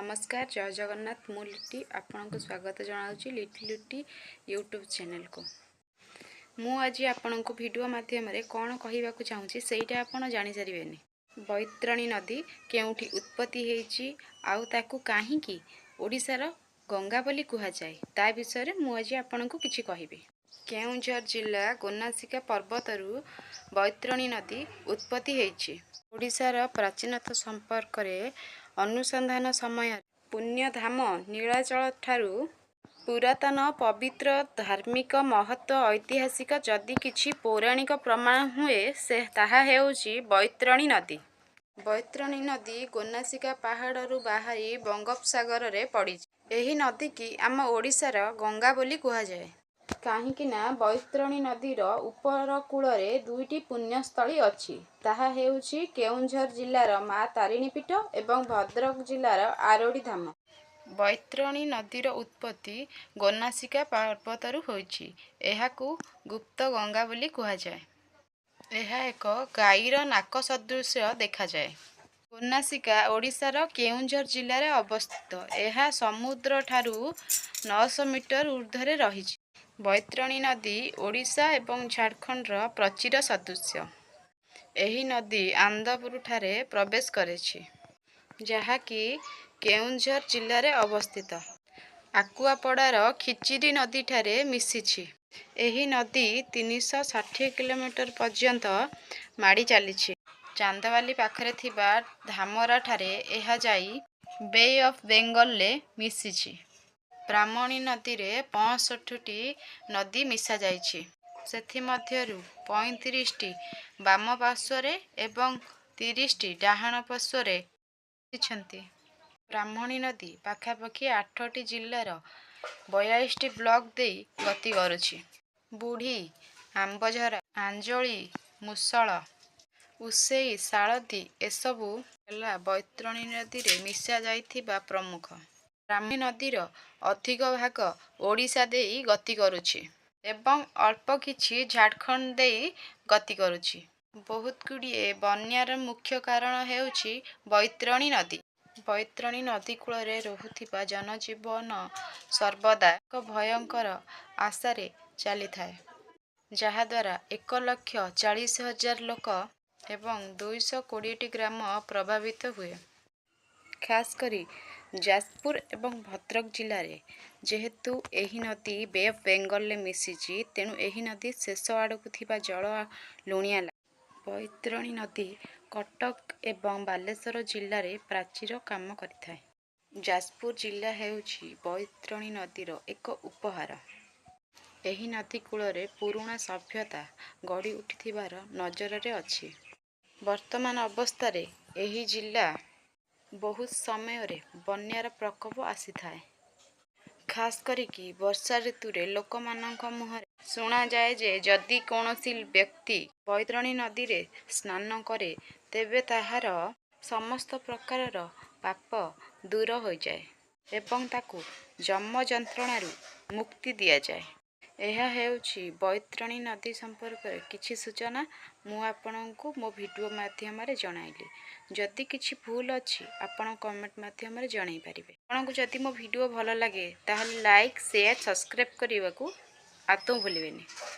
ନମସ୍କାର, ଜୟ ଜଗନ୍ନାଥ। ମୁଁ ଲିଟି ଆପଣଙ୍କୁ ସ୍ୱାଗତ ଜଣାଉଛି ଲିଟି ଲିଟି ୟୁଟ୍ୟୁବ୍ ଚ୍ୟାନେଲକୁ। ମୁଁ ଆଜି ଆପଣଙ୍କୁ ଭିଡ଼ିଓ ମାଧ୍ୟମରେ କ'ଣ କହିବାକୁ ଚାହୁଁଛି, ସେଇଟା ଆପଣ ଜାଣିସାରିବେନି। ବୈତରଣୀ ନଦୀ କେଉଁଠି ଉତ୍ପତ୍ତି ହେଇଛି ଆଉ ତାକୁ କାହିଁକି ଓଡ଼ିଶାର ଗଙ୍ଗା ବୋଲି କୁହାଯାଏ, ତା ବିଷୟରେ ମୁଁ ଆଜି ଆପଣଙ୍କୁ କିଛି କହିବି। କେଉଁଝର ଜିଲ୍ଲା ଗୋନାସିକା ପର୍ବତରୁ ବୈତରଣୀ ନଦୀ ଉତ୍ପତ୍ତି ହେଇଛି। ଓଡ଼ିଶାର ପ୍ରାଚୀନତା ସମ୍ପର୍କରେ ଅନୁସନ୍ଧାନ ସମୟରେ ପୁଣ୍ୟଧାମ ନୀଳାଚଳ ଠାରୁ ପୁରାତନ, ପବିତ୍ର, ଧାର୍ମିକ ମହତ୍ତ୍ୱ, ଐତିହାସିକ ଯଦି କିଛି ପୌରାଣିକ ପ୍ରମାଣ ହୁଏ, ସେ ତାହା ହେଉଛି ବୈତରଣୀ ନଦୀ। ବୈତରଣୀ ନଦୀ ଗୋନାସିକା ପାହାଡ଼ରୁ ବାହାରି ବଙ୍ଗୋପସାଗରରେ ପଡ଼ିଛି। ଏହି ନଦୀକି ଆମ ଓଡ଼ିଶାର ଗଙ୍ଗା ବୋଲି କୁହାଯାଏ, କାହିଁକି ନା ବୈତରଣୀ ନଦୀର ଉପର କୂଳରେ ଦୁଇଟି ପୁଣ୍ୟସ୍ଥଳୀ ଅଛି। ତାହା ହେଉଛି କେଉଁଝର ଜିଲ୍ଲାର ମା ତାରିଣୀ ପୀଠ ଏବଂ ଭଦ୍ରକ ଜିଲ୍ଲାର ଆରୋଡ଼ି ଧାମ। ବୈତରଣୀ ନଦୀର ଉତ୍ପତ୍ତି ଗୋନାସିକା ପର୍ବତରୁ ହୋଇଛି। ଏହାକୁ ଗୁପ୍ତ ଗଙ୍ଗା ବୋଲି କୁହାଯାଏ। ଏହା ଏକ ଗାଈର ନାକ ସଦୃଶ ଦେଖାଯାଏ। ଗୋନାସିକା ଓଡ଼ିଶାର କେଉଁଝର ଜିଲ୍ଲାରେ ଅବସ୍ଥିତ। ଏହା ସମୁଦ୍ରଠାରୁ 900 ମିଟର ଉର୍ଦ୍ଧ୍ୱରେ ରହିଛି। ବୈତରଣୀ ନଦୀ ଓଡ଼ିଶା ଏବଂ ଝାଡ଼ଖଣ୍ଡର ପ୍ରାଚୀର ସଦୃଶ୍ୟ। ଏହି ନଦୀ ଆନନ୍ଦପୁରଠାରେ ପ୍ରବେଶ କରିଛି, ଯାହାକି କେଉଁଝର ଜିଲ୍ଲାରେ ଅବସ୍ଥିତ। ଆକୁଆପଡ଼ାର ଖିଚିରି ନଦୀଠାରେ ମିଶିଛି। ଏହି ନଦୀ 360 କିଲୋମିଟର ପର୍ଯ୍ୟନ୍ତ ମାଡ଼ି ଚାଲିଛି। ଚାନ୍ଦବାଲି ପାଖରେ ଥିବା ଧାମରାଠାରେ ଏହା ଯାଇ ବେ ଅଫ୍ ବେଙ୍ଗଲରେ ମିଶିଛି। ବ୍ରାହ୍ମଣୀ ନଦୀରେ 65ଟି ନଦୀ ମିଶାଯାଇଛି। ସେଥିମଧ୍ୟରୁ 35ଟି ବାମ ପାର୍ଶ୍ୱରେ ଏବଂ 30ଟି ଡାହାଣ ପାର୍ଶ୍ୱରେ ମିଶିଛନ୍ତି। ବ୍ରାହ୍ମଣୀ ନଦୀ ପାଖାପାଖି ଆଠଟି ଜିଲ୍ଲାର 42ଟି ବ୍ଲକ ଦେଇ ଗତି କରୁଛି। ବୁଢ଼ୀ, ଆମ୍ବଝରା, ଆଞ୍ଜୋଳି, ମୂଷଳ, ଉଷେଇ, ଶାଳଦୀ ଏସବୁ ହେଲା ବୈତରଣୀ ନଦୀରେ ମିଶା ଯାଇଥିବା ପ୍ରମୁଖ। ବ୍ରାହ୍ମଣୀ ନଦୀର ଅଧିକ ଭାଗ ଓଡ଼ିଶା ଦେଇ ଗତି କରୁଛି ଏବଂ ଅଳ୍ପ କିଛି ଝାଡ଼ଖଣ୍ଡ ଦେଇ ଗତି କରୁଛି। ବହୁତ ଗୁଡ଼ିଏ ବନ୍ୟାର ମୁଖ୍ୟ କାରଣ ହେଉଛି ବୈତରଣୀ ନଦୀ। ବୈତରଣୀ ନଦୀ କୂଳରେ ରହୁଥିବା ଜନଜୀବନ ସର୍ବଦା ଏକ ଭୟଙ୍କର ଆଶାରେ ଚାଲିଥାଏ, ଯାହାଦ୍ୱାରା 1,40,000 ଲୋକ ଏବଂ 220ଟି ଗ୍ରାମ ପ୍ରଭାବିତ ହୁଏ, ଖାସ୍ କରି ଯାଜପୁର ଏବଂ ଭଦ୍ରକ ଜିଲ୍ଲାରେ। ଯେହେତୁ ଏହି ନଦୀ ବେ ଅଫ୍ ବେଙ୍ଗଲରେ ମିଶିଛି, ତେଣୁ ଏହି ନଦୀ ଶେଷ ଆଡ଼କୁ ଥିବା ଜଳ ଲୁଣିଆ ଲାଗେ। ବୈତରଣୀ ନଦୀ କଟକ ଏବଂ ବାଲେଶ୍ୱର ଜିଲ୍ଲାରେ ପ୍ରାଚୀର କାମ କରିଥାଏ। ଯାଜପୁର ଜିଲ୍ଲା ହେଉଛି ବୈତରଣୀ ନଦୀର ଏକ ଉପହାର। ଏହି ନଦୀ କୂଳରେ ପୁରୁଣା ସଭ୍ୟତା ଗଢ଼ି ଉଠିଥିବାର ନଜରରେ ଅଛି। ବର୍ତ୍ତମାନ ଅବସ୍ଥାରେ ଏହି ଜିଲ୍ଲା ବହୁତ ସମୟରେ ବନ୍ୟାର ପ୍ରକୋପ ଆସିଥାଏ। ଖାସ୍ କରିକି ବର୍ଷା ଋତୁରେ ଲୋକମାନଙ୍କ ମୁହଁରେ ଶୁଣାଯାଏ ଯେ ଯଦି କୌଣସି ବ୍ୟକ୍ତି ବୈତରଣୀ ନଦୀରେ ସ୍ନାନ କରେ, ତେବେ ତାହାର ସମସ୍ତ ପ୍ରକାରର ପାପ ଦୂର ହୋଇଯାଏ ଏବଂ ତାକୁ ଯମ ଯନ୍ତ୍ରଣାରୁ ମୁକ୍ତି ଦିଆଯାଏ। ଏହା ହେଉଛି ବୈତରଣୀ ନଦୀ ସମ୍ପର୍କରେ କିଛି ସୂଚନା ମୁଁ ଆପଣଙ୍କୁ ମୋ ଭିଡ଼ିଓ ମାଧ୍ୟମରେ ଜଣାଇଲି। ଯଦି କିଛି ଭୁଲ ଅଛି, ଆପଣ କମେଣ୍ଟ ମାଧ୍ୟମରେ ଜଣାଇ ପାରିବେ। ଆପଣଙ୍କୁ ଯଦି ମୋ ଭିଡ଼ିଓ ଭଲ ଲାଗେ, ତାହେଲେ ଲାଇକ୍, ସେୟାର, ସବସ୍କ୍ରାଇବ୍ କରିବାକୁ ଆଦୌ ଭୁଲିବେନି।